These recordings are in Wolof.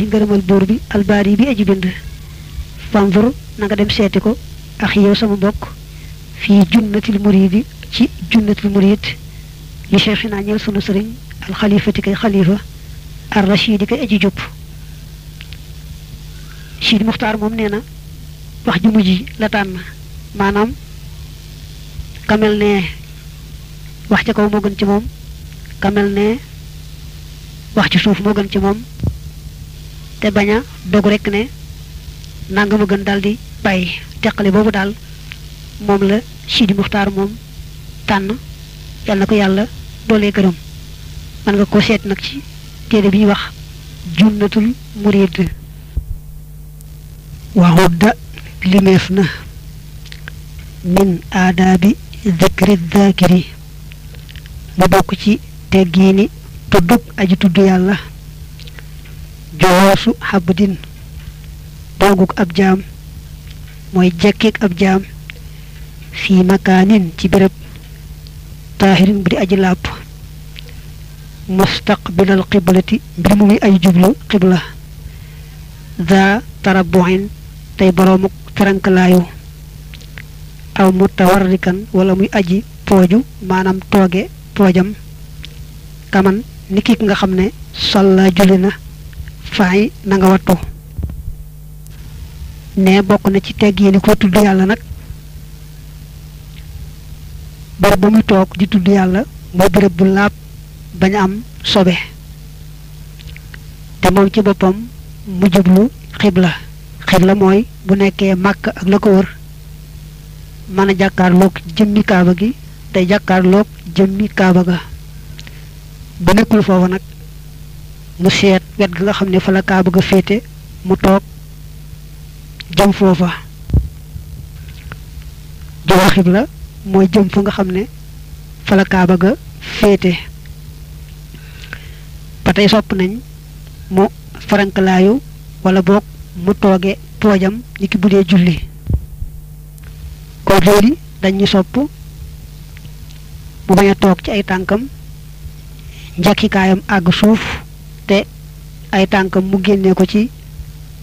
ngërëmal buur bi albaari bi aji bind fanzur na nga dem seeti ko ak yow sama bokk fii junnatil muridi ci junnatil murid li cheikhina ñeel sunu sëriñ alxalifati kay xalifa ar rachidi kay aji jub Sidi Muxtaar moom nee na wax ju mujj la tànn maanaam kamel ne wax ca kaw moo gën ci moom kamel ne wax ci suuf moo gën ci moom te bañ a dog rek ne nanga ma gën daldi bàyyi teqale boobu daal moom la Sidi Muxtaar moom tànn yal na ko yàlla doolee gërëm man nga ko seet nag ci téere bi ñuy wax junnatul murid waxudda limeef na min aadaabi zikri zaakiri mu bokk ci teggiini tuddug aji tudd yàlla jowoosu xabdin tooguk ab jaam mooy jekkik ab jaam fii makaanin ci béréb taahirin bu di aji làpp mustaqbilal qiblati mbir mu muy ay jublu qibla za tarabbuin tey boroomuk ferankalaayu aw mutawarrikan wala muy aji pooju maanaam tooge poojam kaman ni ki nga xam ne salla julli na faay na nga wattu ne bokk na ci tegg yi ni ko tudd yàlla nag barab ba muy toog di tudd yàlla mooy béréb bu laab bañ am sobe te moom ci boppam mu jublu xibla mooy bu nekkee màkk ak la ko wër mën a jàkkaarloog jëmmi kaaba gi tey jàkkaarloog jëmmi kaaba ga bu nekkul foofu nag mu seet wet ga nga xam ne fa la kaaba ga féete mu toog jëm foofa jublu xibla mooy jëm fa nga xam ne fa la kaaba ga féete ba tey sopp nañ mu farankalaayu wala boog mu tooge poojam ni ki bu dee julli ko léegi dañuy sopp mu bañ a toog ci ay tànkam njakkikaayam àgg suuf te ay tànkam mu génnee ko ci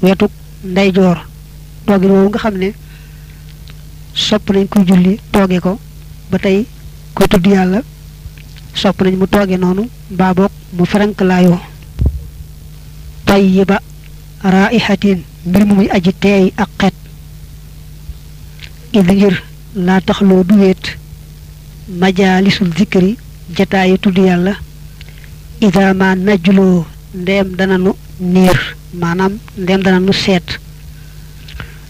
wetuk ndeyjoor toogin woowu nga xam ne sopp nañ koy julli tooge ko ba tey koy tudd yàlla sopp nañ mu tooge noonu mbaa boog mu faranklaayoo tayyiba raihatin mbir mu muy aji teey ak xet indi ngir laa taxloo du wéet majaalisul zikri jataayi tudd yàlla ida ma najloo ndeem dananu niir maanaam ndeem dananu seet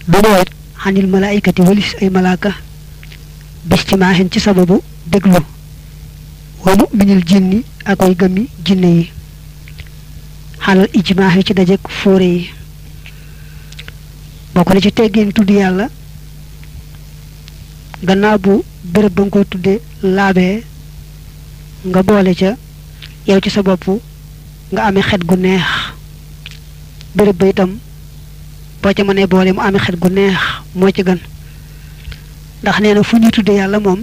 du doyet xanil malaayikati walis ay malaaka bistimaahin ci sababu déglu wa mu'minil jinni ak ay gëmmi jinne yi xalal ijmaahi ci dajek fóore yi bokk na ci teggin tudd yàlla gannaaw bu béréb ba nga koy tudde laabee nga boole ca yow ci sa bopp nga amee xet gu neex béréb ba itam boo ca mënee boole mu amee xet gu neex moo ci gën ndax nee na fu ñuy tudde yàlla moom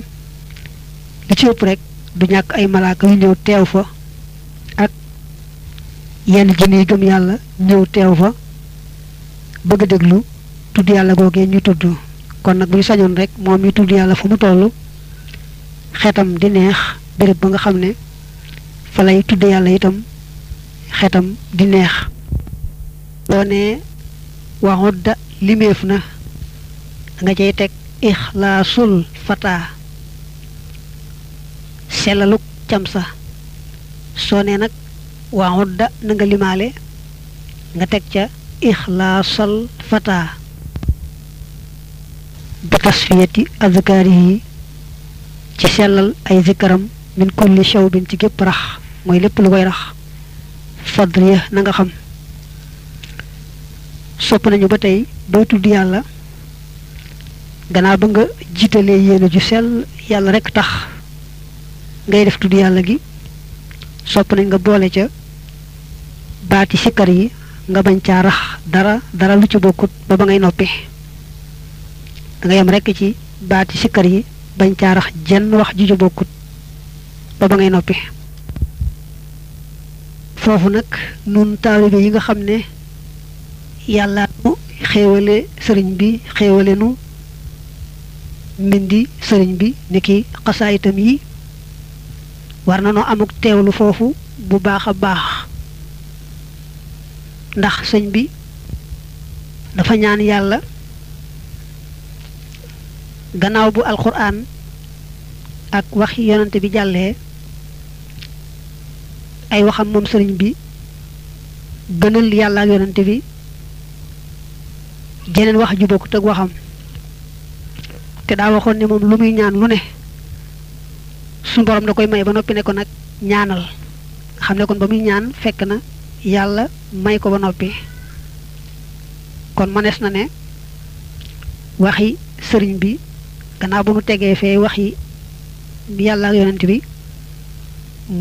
li ci ëpp rek du ñàkk ay malaaka yu ñëw teew fa ak yenn jinne yi gëm yàlla ñëw teew fa bëgg a déglu tudd yàlla googee ñu tudd kon nag bu ñu sañoon rek moom ñu tudd yàlla fu mu toll xetam di neex béréb ba nga xam ne fa lay tudd yàlla itam xetam di neex boo ne waxudda limeef na nga cay teg ixlaasul fata sellaluk cam sa soo ne nag waxudda na nga limaale nga teg ca ixlaasal fata bi tasfiyati azkaari yi ci sellal ay zikaram min kulli shawbin ci gépp rax mooy lépp lu koy rax fadriya na nga xam sopp nañu ba tey booy tudd yàlla gannaaw ba nga jiitalee yéene ju sell yàlla rek tax ngay def tudd yàlla gi sopp nañ nga boole ca baati sikkar yi nga bañ caa rax dara lu ci bokkut ba ngay noppi da nga yem rekk ci baati sikkar yi bañ caa rax jenn wax ju ci bokkut ba ngay noppi foofu nag nun taalibe yi nga xam ne yàlla nu xéewale sëriñ bi xéewale nu mbindi sëriñ bi niki xasaayitam yi war na noo amuk teewlu foofu bu baax a baax ndax sëñ bi dafa ñaan yàlla gannaaw bu alquran ak waxi yonante bi jàllee ay waxam moom sëriñ bi gënal yàlla ak yonante bi jeneen wax ju bokkut ak waxam te daa waxoon ne moom lu muy ñaan lu ne suñu borom da koy may ba noppi ne ko nag ñaanal xam ne kon ba muy ñaan fekk na yàlla may ko ba noppi kon mënees na ne waxi sëriñ bi gannaaw bu nu tegee fee waxi yàlla ak yonent bi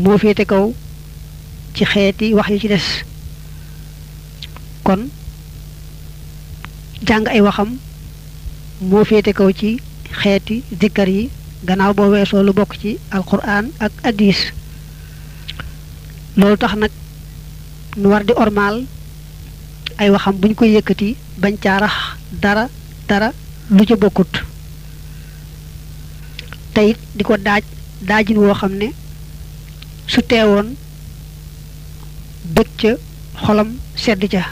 moo féete kaw ci xeeti wax yu ci des kon jàng ay waxam moo féete kaw ci xeeti zikkar yi gannaaw boo weesoo lu bokk ci alquran ak hadis loolu tax nag nu war di ormaal ay waxam buñ koy yëkkati bañ caa rax dara lu ca bokkut te it di ko daajin woo xam ne su teewoon bëgg ca xolam sedd ca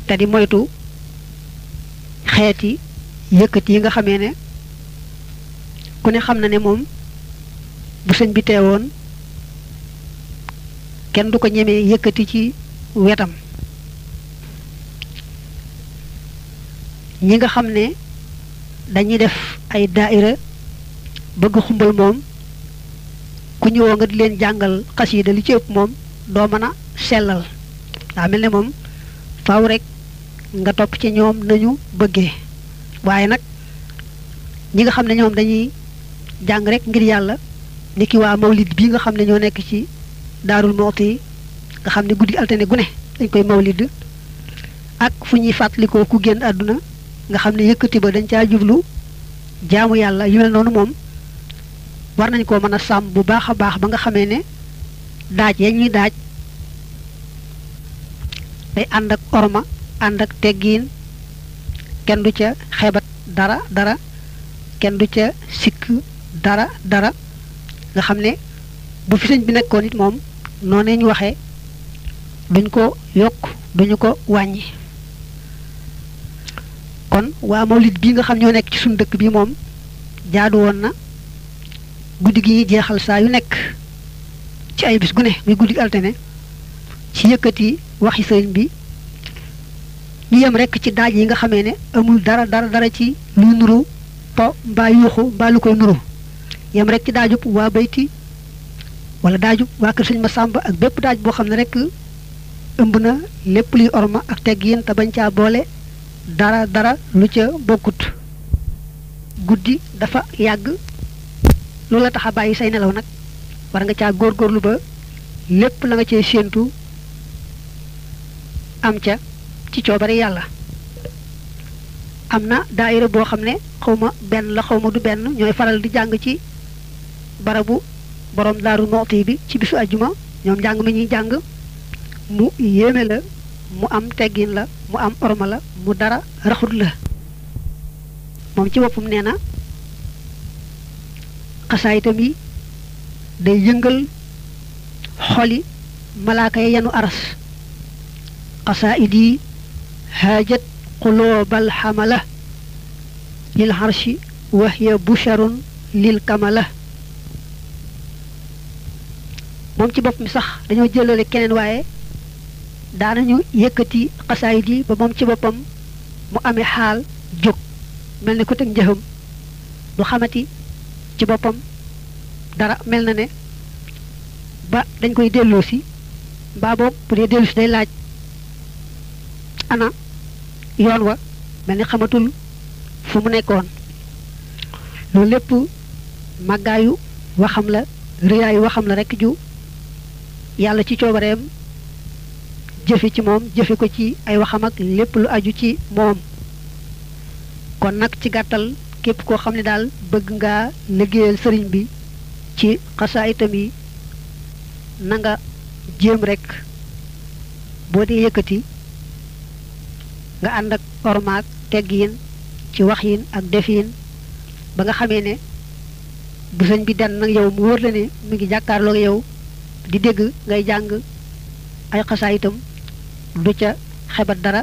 te di moytu xeeti yëkkati yi nga xamee ne ku ne xam na ne moom bu sëñ bi teewoon kenn du ko ñemee yëkkati ci wetam ñi nga xam ne dañuy def ay daaira bëgg xumbal moom ku ñëwoo nga di leen jàngal xasiida li ci ëpp moom doo mën a sellal daa mel ne moom faaw rek nga topp ci ñoom nañu bëggee waaye nag ñi nga xam ne ñoom dañuy jàng rek ngir yàlla ni ki waa mawlid bii nga xam ne ñoo nekk ci daarul mooti nga xam ne guddi altine gu ne dañ koy mawlid ak fu ñuy fàttalikoo ku génn àdduna nga xam ne yëkkati ba dañ caa jublu jaamu yàlla yu mel noonu moom war nañ koo mën a sàmm bu baax a baax ba nga xamee ne daaj ya ñuy daaj day ànd ak orma ànd ak teggiin kenn du ca xeebat dara kenn du ca sikk dara nga xam ne bu fi sëñ bi nekkoon it moom noonee ñu waxee duñ ko yokk duñu ko wàññi kon waa mawlid bii nga xam ñoo nekk ci suñu dëkk bi moom jaadu woon na guddi gi ñuy jeexal saa yu nekk ci ay bis gu ne muy guddi altine ci yëkkati waxi sëriñ bi ñu yem rekk ci daaj yi nga xamee ne amul dara ci luy nuru po mbaa yuuxu mbaa lu koy nuru yem rek ci daajub waa bayti wala daajub waa kër sëñ Masamba ak bépp daaj boo xam ne rek ëmb na lépp luy orma ak teggin te bañ caa boole dara lu ca bokkut guddi dafa yàgg loolu la tax a bàyyi say nelaw nag war nga caa góorgóorlu ba lépp la nga cee séentu am ca ci coobare yàlla am na daayira boo xam ne xawma benn la xawma du benn ñooy faral di jàng ci barabu borom daaru nooti bi ci bisu ajjuma ñoom jàng mi ñuy jàng mu yéeme la mu am teggin la mu am orma la mu dara raxut la moom ci boppam nee na xasaayitam yi day yëngal xoli malaaka yi yanu aras xasaayid yi haajat quluubal xamala lil harshi wa hiya busharun lil kamala moom ci bopp mi sax dañoo jëlale keneen waaye daanañu yëkkati xasaayid yi ba moom ci boppam mu amee xaal jóg mel ne ku teg njëxam du xamati ci boppam dara mel na ne ba dañ koy delloosi mbaa boog bu dee delloosi day laaj ana yoon wa mel ni xamatul fu mu nekkoon loolu lépp màggaayu waxam la rëyaayu waxam la rekk ju yàlla ci coobareem jëfe ci moom jëfe ko ci ay waxam ak lépp lu aju ci moom kon nag ci gàttal képp koo xam ne daal bëgg ngaa liggéeyal sëriñ bi ci xasaayitam yi na nga jéem rekk boo dee yëkkati nga ànd ak ormaak teggiin ci waxin ak defin ba nga xamee ne bu sëñ bi den nag yow mu wóor la ne mi ngi jàkkaarloo yow di dégg ngay jàng ay xasaayitam du ca xebat dara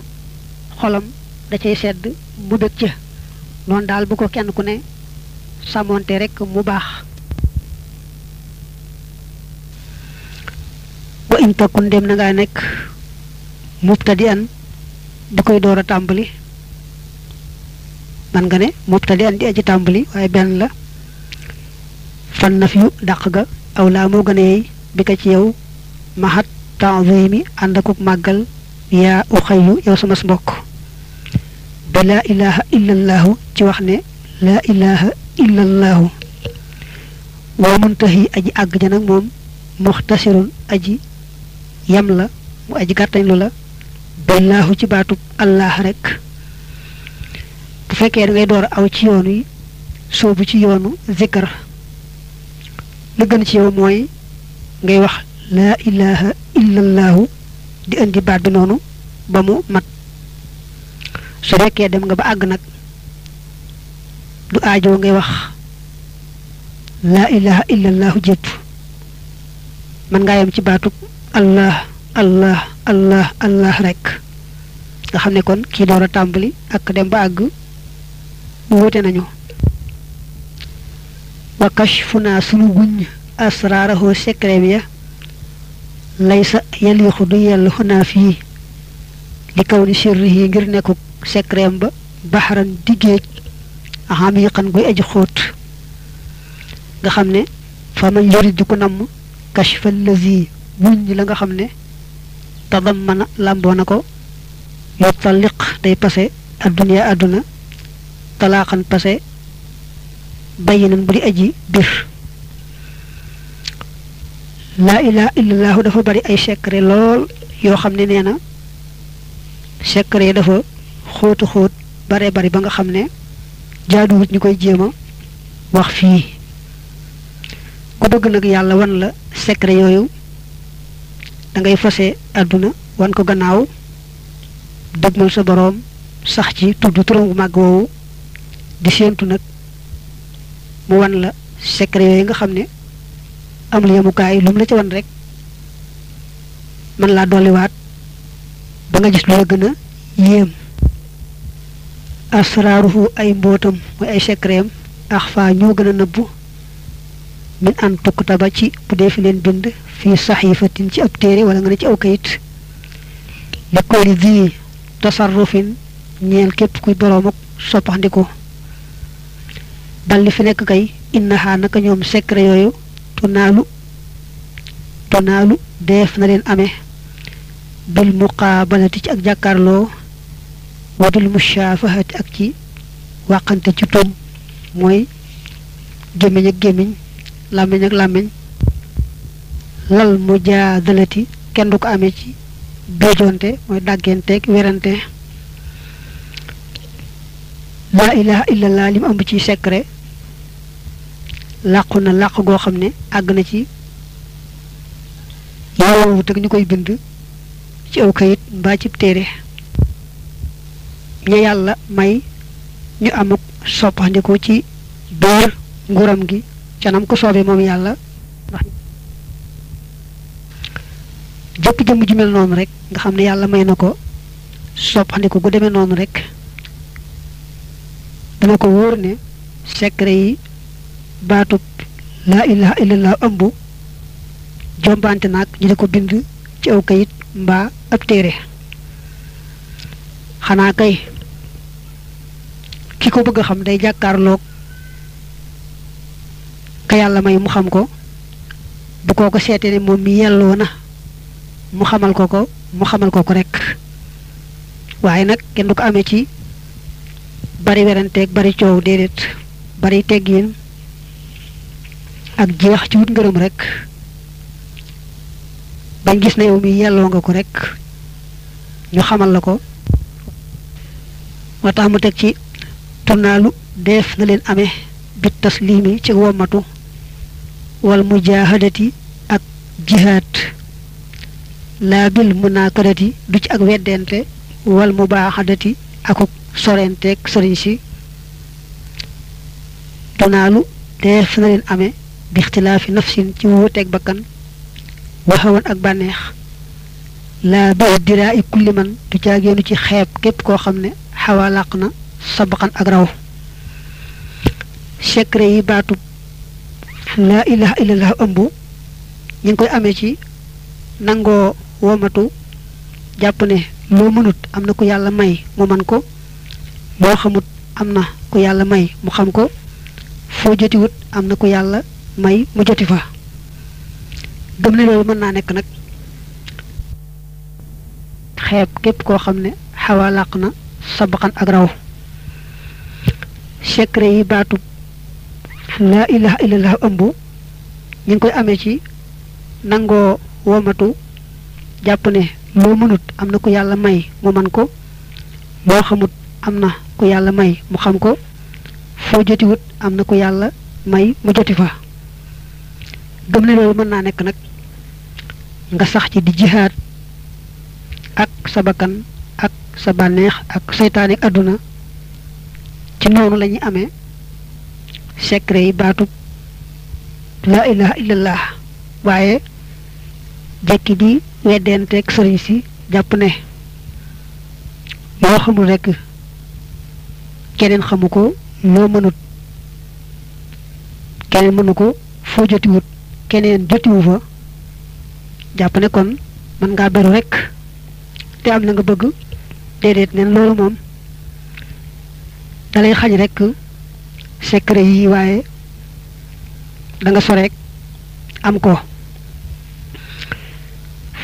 xolam da cay sedd mu bëgg ca noonu daal bu ko kenn ku ne sàmmoonte rek mu baax wa in takun dem na ngaa nekk mubtadi an di koy door a tàmbali man nga ne mubtadi an di aji tàmbali waaye benn la fan na fiyu dàq ga aw laa moo gën a yey bi ko ci yow mahat ta'zimi ànd akuk màggal yaa uxayu yow sama mbokk ba laa ilaha illallahu ci wax ne laa ilaha illallahu wa muntahi aji àgg ja nag moom muxtasirun aji yam la mu aji gàttañ lu la billaahu ci baatub allah rek bu fekkee da ngay door aw ci yoon wi soobu ci yoonu zikr lu gën ci yow mooy ngay wax laa ilaha illallahu di indi baat bi noonu ba mu mat su fekkee dem nga ba àgg nag du aajoo ngay wax laa ilaha illallahu jépp man ngaa yam ci baatub allah allah allah allah rek nga xam ne kon kii door a tàmbali ak dem ba àgg mu wute nañu wa kashfuna sunu guñ asraarahu secret ya laysa yaliixu du yell xunaa fii li kaw ni sirrihi ngir nekku secret ba baxaran diggeej xamiqan guy aji xóot nga xam ne fa man yuridu ku namm kashfa allazi wuñ la nga xam ne tadammana làmboo na ko yu talliq day pase adduniya àdduna talaaxan pase bayinan bu di aji bir laa ilaha illallahu dafa bari ay secret lool yoo xam ne nee na secret yi dafa xóotu xóot bare bari ba nga xam ne jaaduwut ñu koy jéem a wax fii ku bëgg nag yàlla wan la secret yooyu da ngay fase àdduna wan ko gannaaw dëgmal sa boroom sax ci tudd turam bu màgg woowu di séentu nag mu wan la secret yooyu nga xam ne am lu yemukaay lu mu la ci wan rek man laa dolliwaat ba nga gis lu la gën a yéem asraaruhu ay mbootam mooy ay secretam axfa ñoo gën a nëbbu min an tuktaba ci bu dee fi leen bind fii saxiifatin ci ab téere wala nga ne ci aw kayit li koy di tasarrufin ñeel képp kuy boroom ak soppaxndiku bal li fi nekk kay innaha naka ñoom secret yooyu tonaalu def na leen amee bil muqaabalati ci ak jàkkaarloo wa bil mushaafahati ak ci wàqante ci tom mooy gémmiñ ak gémmiñ làmmiñ ak làmmiñ lal mujaadalati kenn du ko amee ci béejonte mooy dàggenteeg werante laa ilaha illallah li mu ëmb ci secret làqu na làq goo xam ne àgg na ci yowwu teg ñu koy bind ci aw kayit mbaa ci téere ña yàlla may ñu amuk soppandiku ci biir nguuram gi canam ko soobee moom yàlla ndax jëkk jëmm ju mel noonu rek nga xam ne yàlla may na ko soppandiku gu demee noonu rek dana ko wóor ne secret yi baatub laa ilaha illallah ëmb jombante nag ñu di ko bind ci aw kayit mbaa ab téere xanaa kay ki ko bëgg a xam day jàkkaarloog ka yàlla may mu xam ko bu koo ko seetee ne moom mi yelloo na mu xamal ko ko rek waaye nag kenn du ko amee ci bari weranteeg bari coow déedéet bari teggiin ak jeex ci wut ngërëm rek bañ gis na yow mi yelloo nga ko rek ñu xamal la ko moo tax mu teg ci tonaalu def na leen amee bit taslimi ci wommatu wal mujahadati ak jihaad laa bil munakadati du ci ak weddente wal mubaaxadati akuk sorenteeg sëriñ si donaalu def na leen amee bi ixtilaafi nafsin ci wuuteeg bakkan waxawoon ak bànneex laa bi diraa i kulli man du jaageenu ci xeeb képp koo xam ne xawaa làq na sabaqan ak raw secret yi baatub laa ilaha illallah ëmb ñu ngi koy amee ci nangoo womatu jàpp ne loo mënut am na ku yàlla may mu man ko loo xamut am na ku yàlla may mu xam ko foo jotiwut am na ku yàlla may mu joti fa gëm ne loolu mën naa nekk nag xeeb képp koo xam ne xawaa làq na sabaqan ak raw secret yi baatub laa ilaha illallah ëmb ñu ngi koy amee ci nangoo womatu jàpp ne loo mënut am na ku yàlla may mu man ko loo xamut am na ku yàlla may mu xam ko foo jotiwut am na ku yàlla may mu joti fa gëm ne loolu mën naa nekk nag nga sax ci di jihaad ak sa bakkan ak sa bànneex ak seytaane àdduna ci noonu la ñuy amee secret yi baatub laa ilaha illallah waaye jekki di weddenteeg sëriñ si jàpp ne loo xamul rekk keneen xamu ko loo mënut keneen mënu ko foo jotiwut keneen jotiwu fa jàpp ne kon mën ngaa beru rekk te am na nga bëgg déedéet neen loolu moom dalay xañ rekk secret yi waaye da nga soreek am ko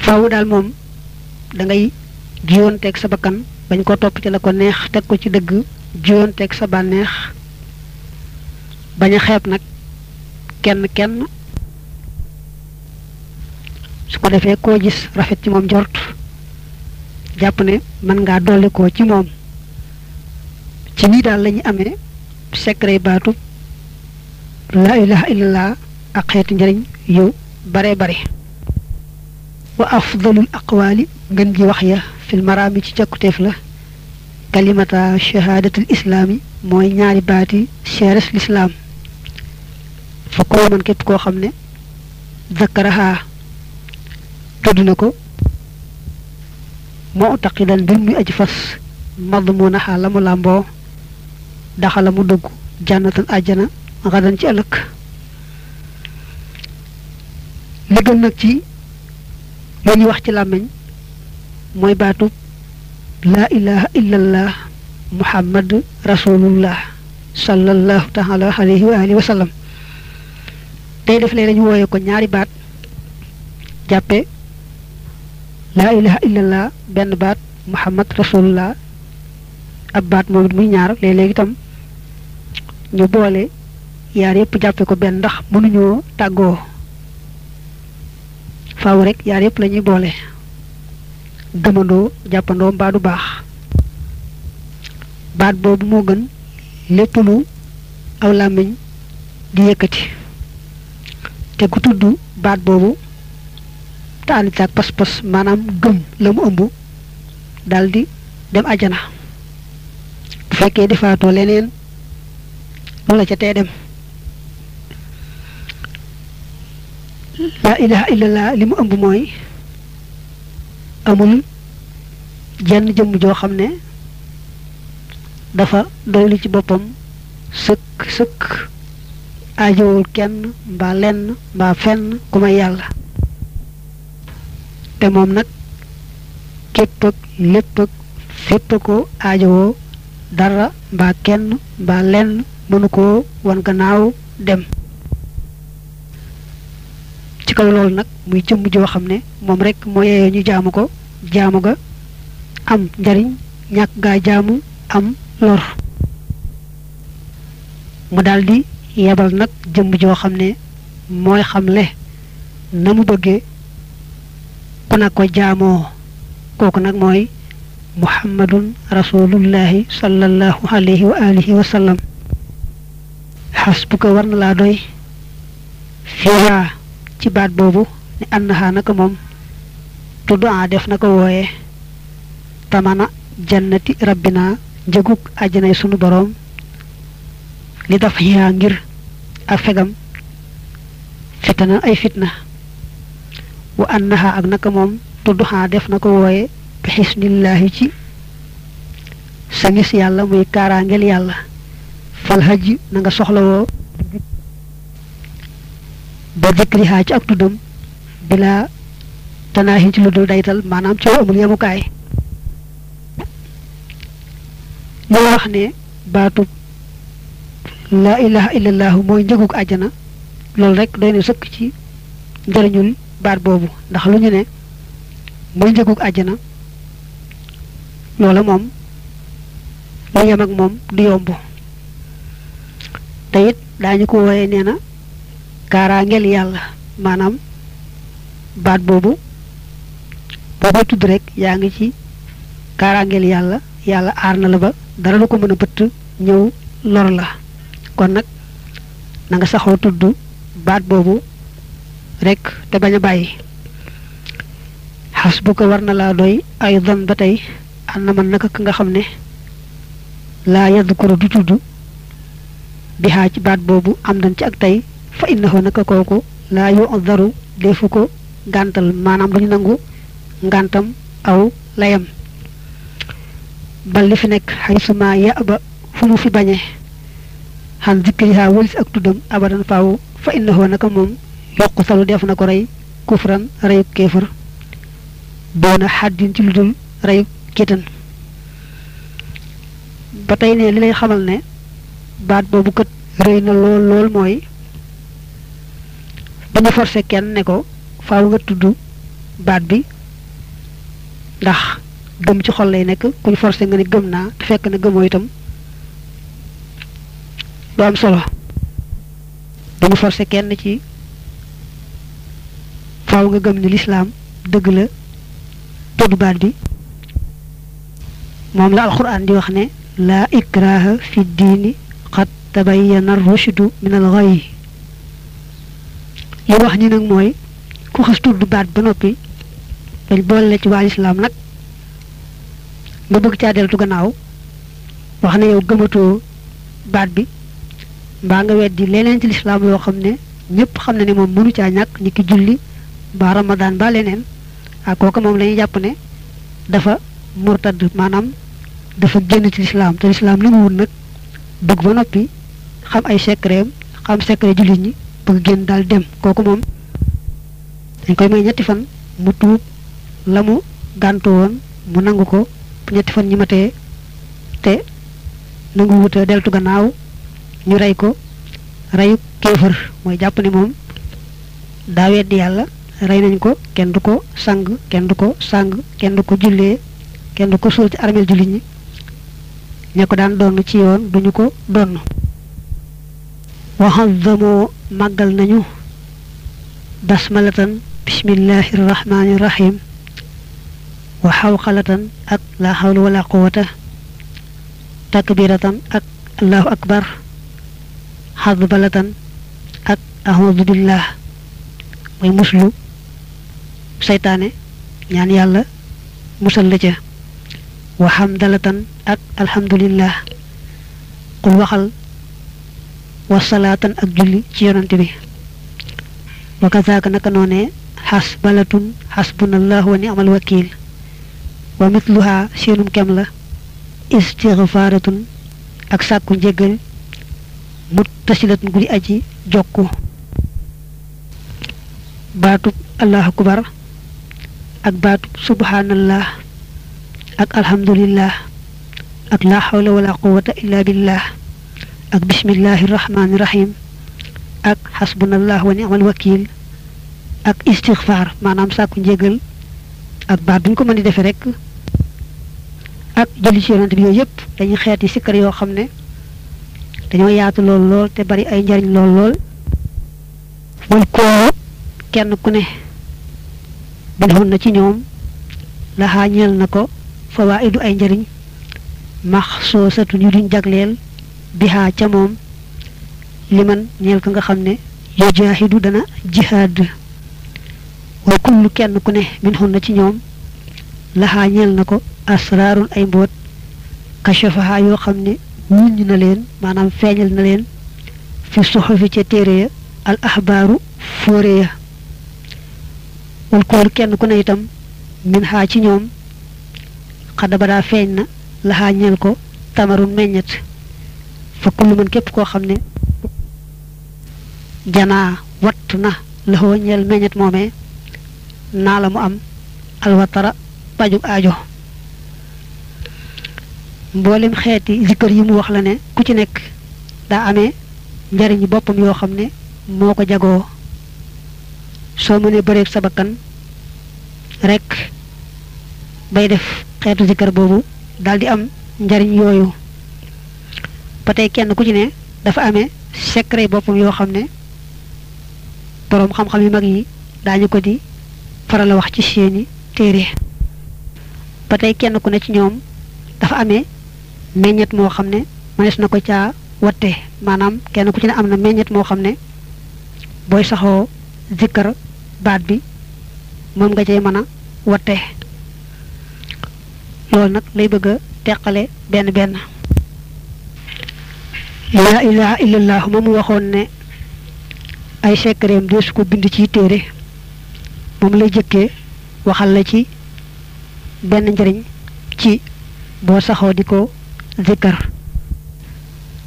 faaw daal moom da ngay jiyoonteeg sa bakkan bañ ko topp ci la ko neex teg ko ci dëgg jiyoonteeg sa bànneex bañ a xeeb nag kenn su ko defee koo gis rafet ci moom jort jàpp ne mën ngaa dolli ko ci moom ci nii daal la ñu amee secret baatu laa ilaha illallah ak xeeti njëriñ yu bare bare wa afdalul aqwaali ngën gi wax ya fil maraami ci càkkuteef la kalimata shahadatul islaami mooy ñaari baati seeres lislaam fa ko man képp koo xam ne zakaraha tudd na ko mu'taqidan mbir muy aji fas madmunaha la mu làmboo daxala mu dugg jànnatan àjjana xadan ci ëllëg li gën nag ci li ñuy wax ci làmmiñ mooy baatub laa ilaha illallah muhammad rasulullah sallallahu taala alayhi wa alihi wa sallam tey def leen ñu wooye ko ñaari baat jàppe laa ilaha illallah benn baat muhammad rasulullah ab baat moom it muy ñaar léeg-léeg itam ñu boole yaar yépp jàppe ko benn ndax mënuñoo tàggoo faaw rek yaar yépp lañuy boole gëmandoo jàppandoo mbaa du baax baat boobu moo gën lépp lu aw làmmiñ di yëkkati te ku tudd baat boobu te ànd ak pas-pas maanaam gëm la mu ëmb daldi dem ajana bu fekkee defaatoo leneen loola ca tee dem laa ilaha illallah li mu ëmb mooy amul jenn jëmm joo xam ne dafa doylu ci boppam sëkk aajowul kenn mbaa lenn mbaa fenn ku may yàlla te moom nag képp ak lépp ak fépp ko aajowoo dara mbaa kenn mbaa lenn mënu koo wan gannaaw dem ci kaw loolu nag muy jëmm joo xam ne moom rek moo yeyoo ñu jaamu ko jaamu ga am njariñ ñàkk gaa jaamu am lor mu daldi yebal nag jëmm joo xam ne mooy xamle na mu bëggee ku na ko jaamoo kooku nag mooy muhammadun rasulullahi sallallahu alayhi wa alihi wa sallam xasbuka war na laa doy fiihaa ci baat boobu ni annaha naka moom tudd a def na ko wooye tamana jannati rabbina njëgug àjjanay sunu boroom li daf xiyaa ngir ak fegam fitna ay fitna wa annaha ak naka moom tudduxaa def na ko wooye bi xisnillaahi ci sangis yàlla muy kaaraangel yàlla fal hajj na nga soxlawoo ba dikrihaa ci ak tuddam bila tanaahi ci lu dul daytal maanaam ci amul yemukaay ñu wax ne baatu laa ilaha illallahu mooy njëgug àjjana loolu rek doy na sëkk ci njëriñul baat boobu ndax lu ñu ne mooy njëgug àjjana loola moom lu yem ak moom du yomb te it daañu ko wooyee nee na kaaraangeel yàlla maanaam baat boobu boo tudd rek yaa ngi ci kaaraangeel yàlla yàlla aar na la ba dara du ko mën a bëtt ñëw lor la kon nag na nga saxoo tudd baat boobu rek te bañ a bàyyi xas bu ko war na laa doy ay don ba tey am na man naka ka nga xam ne laa yadkuru du tudd bi xaa ci baat boobu am nañ ci ak tey fa innahu naka kooku laa yu daru defu ko ngàntal maanaam duñu nangu ngàntam aw layam bal li fi nekk xaysuma ya ba fu mu fi bañe xan zikriha wëlis ak tuddam abadan faaw fa innahu naka moom yokku salu def na ko rey kufran reyu kéefër doona xaddin ci lu dul reyu kétan ba tey ne li lay xamal ne baat boobu kat rëy na lool lool mooy dañu forcé kenn ne ko faaw nga tudd baat bi ndax gëm ci xol lay nekk kuñ forcé nga ne gëm naa te fekk na gëmoo itam du am solo dañu forcé kenn ci faaw nga gëm ni lislaam dëgg la tudd baat bi moom la alquran di wax ne laa ikraha fi diini qad tabayyana rushdu min al ghayy li wax ñi nag mooy ku xas tudd baat ba noppi dañ boole ci waa lislaam nag nga bëgg caa deltu gannaaw wax ne yow gëmatoo baat bi mbaa nga weddi leneen ci lislaam loo xam ne ñëpp xam na ne moom mënu caa ñàkk ni ki julli ba ramadan ba leneen ak kooku moom lañuy jàpp ne dafa murtad maanaam dafa génn ci lislaam te lislaam li mu wut nag bëgg ba noppi xam ay secret xam secret jullit ñi bëgg génn daal dem kooku moom dañ koy may ñetti fan mu tuub la mu gàntu woon mu nangu ko ñetti fan ñi matee te nangu wuta deltu gannaaw ñu rey ko reyu kéefër mooy jàpp ne moom daa weddi yàlla rey nañ ko kenn du ko sang kenn du ko sang kenn du ko jullee kenn du ko suul ci armeel jullit ñi ña ko daan donn ci yoon duñu ko donn waxazamoo màggal nañu basmalatan bismillahi rahmaani rahim wa xawxalatan ak la xawla wala quwata takbiratan ak allahu akbar xadbalatan ak ahmadu billah mooy muslu seytaane ñaan yàlla musal la ca wa xamdalatan ak alhamdulillah qul waxal wa salaatan ak julli ci yonante bi wa kazaaka naka noone xasbalatun xasbunallahu wa ni'mal wakil wa mitluha seenum kem la istigfaaratun ak sàkku njéggal muttasilatun gudi aji jokku baatub allahu akbar ak baatub subhanallah ak alhamdulillah ak la hawla wala quwwata illa billah ak bismillahi rahmani rahim ak xasbunallah wa ni'mal wakil ak istighfar maanaam sàkku njéggal ak baat duñ ko mën di defee rek ak julli ci yonent bi yooyu yëpp dañuy xeeti sikkar yoo xam ne dañoo yaatu lool lool te bari ay njariñ lool lool mooy koo kenn ku ne bindoon na ci ñoom laxaa ñeel na ko fawaa'idu ay njariñ maxsuusatu ñu duñ jagleel bihaa ca moom liman ñeel ko nga xam ne yujaahidu dana jihaad wa kullu kenn ku ne bindoon na ci ñoom laxaa ñeel na ko asraarun ay mboot kashafaha yoo xam ne wuññ na leen maanaam feeñal na leen fi suxufi ca téere ya al axbaaru fóore ya wal koolu kenn ku ne itam min xaa ci ñoom xadda ba daa feeñ na laxaa ñeel ko tamarun meññet fa kullu man képp koo xam ne janaa watt na laxoo ñeel meññet moomee naa la mu am alwatara pajug aajo mboolem xeeti zikkër yi mu wax la ne ku ci nekk daa amee njariñu boppam yoo xam ne moo ko jagoo soo mënee bëreeg sa bakkan rek bay def xeetu zikkër boobu daldi am njariñ yooyu ba tey kenn ku ci ne dafa amee secret boppam yoo xam ne boroom xam-xam yu mag yi daañu ko di faral a wax ci seeni téere ba tey kenn ku ne ci ñoom dafa amee meññet moo xam ne mënees na ko caa watte maanaam kenn ku ci ne am na meññet moo xam ne booy saxoo zikkar baat bi moom nga cay mën a watte loolu nag lay bëgg a teqale benn benn laa ilaha illallah moom mu waxoon ne ay secretam deesu ko bind ci téere moom lay jëkkee waxal la ci benn njariñ ci boo saxoo di ko zikkar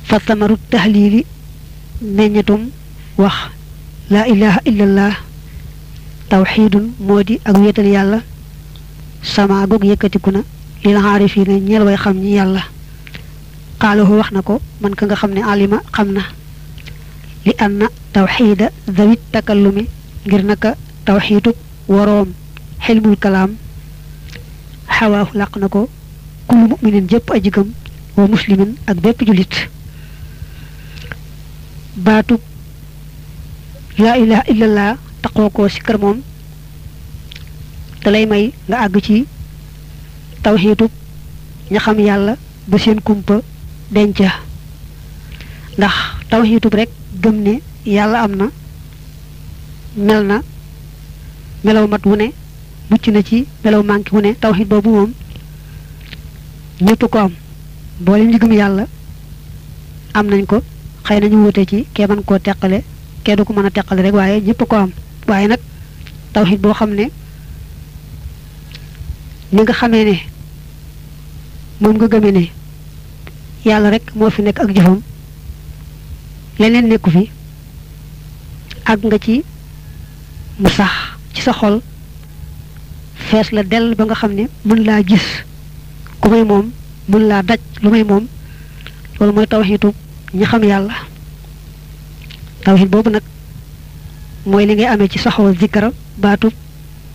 fa samaru tahlili meññetum wax laa ilaha illallah tawxiidun moo di ak wéetal yàlla sama goog yëkkatiku na lil aarifiina ñeel way xam ñi yàlla xaalahu wax na ko man ka nga xam ne alima xam na li anna tawxiida zawit takallumi ngir naka tawxiidu waroom xilmul kalaam xawaahu làq na ko kullu muminin jëpp aji gëm wa muslimin ak bépp julit baatu laa ilaha illallah taqoo ko sikkar moom te lay may nga àgg ci tawxiidub ña xam yàlla ba seen kumpa denca ndax tawxiidub rek gëm ne yàlla am na mel na melaw mat wu ne mucc na ci melaw manki wu ne tawxiid boobu moom ñëpp ko am boole ñu gëm yàlla am nañ ko xëy nañu wute ci kee mën koo teqale kee du ko mën a teqale rek waaye ñëpp ko am waaye nag tawxiid boo xam ne ni nga xamee ne moom nga gëmee ne yàlla rek moo fi nekk ak jëfam leneen nekku fi ak nga ci mu sax ci sa xol fees la dell ba nga xam ne mën laa gis ku may moom mën laa daj lu may moom loolu mooy tawxiidu ñi xam yàlla tawxiid boobu nag mooy li ngay amee ci saxoo zikkara baatub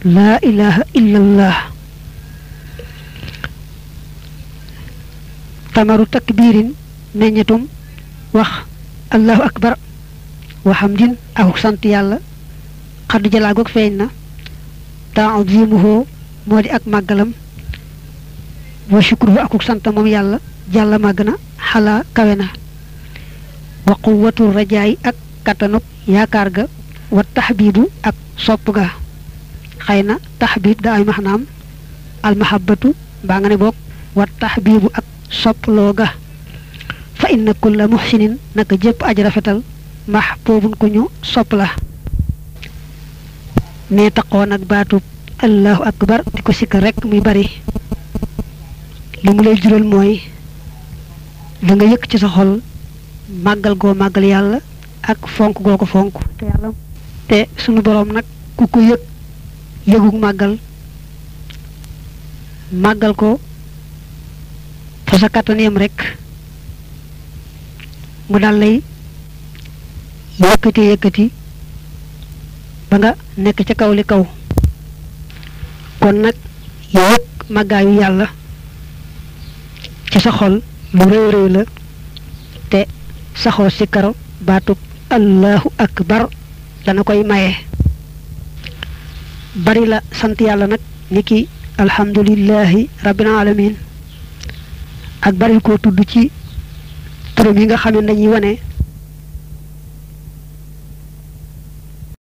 laa ilaha illallah tamaru takbirin meññetum wax allahu akbar wa hamdin ak sant yàlla xaddu jalaagoog feeñ na ta'zimuhu moo di ak màggalam wa shukruhu akuk sant moom yàlla jàlla màgg na xalaa kawe na wa quwwatu rajaay ak kattanuk yaakaar ga wa taxbiibu ak sopp ga xëy na taxbiib da ay maxnaam almahabatu mbaa nga ne boog wa taxbiibu ak sopploo ga fa inna kulla muxsinin naka jëpp aj rafetal mahbuubun ku ñu sopp la ne taqoo nag baatub allahu akbar di ko sikkar rek muy bari li mu lay jural mooy da nga yëkk ci sa xol màggal goo màggal yàlla ak fonk goo ko fonk te yàlla te sunu boroom nag ku ko yëg yëgug màggal ko fa sa kàttan yam rek mu dal lay yëkkati ba nga nekk ca kaw li kaw kon nag yëg màggaayu yàlla ci sa xol lu réew réew la te saxoo si karo baatub allahu akbar dana koy maye bari la sant yàlla nag niki alhamdulillahi rabbil alamin ak bari ko tudd ci turam yi nga xam ne dañuy wane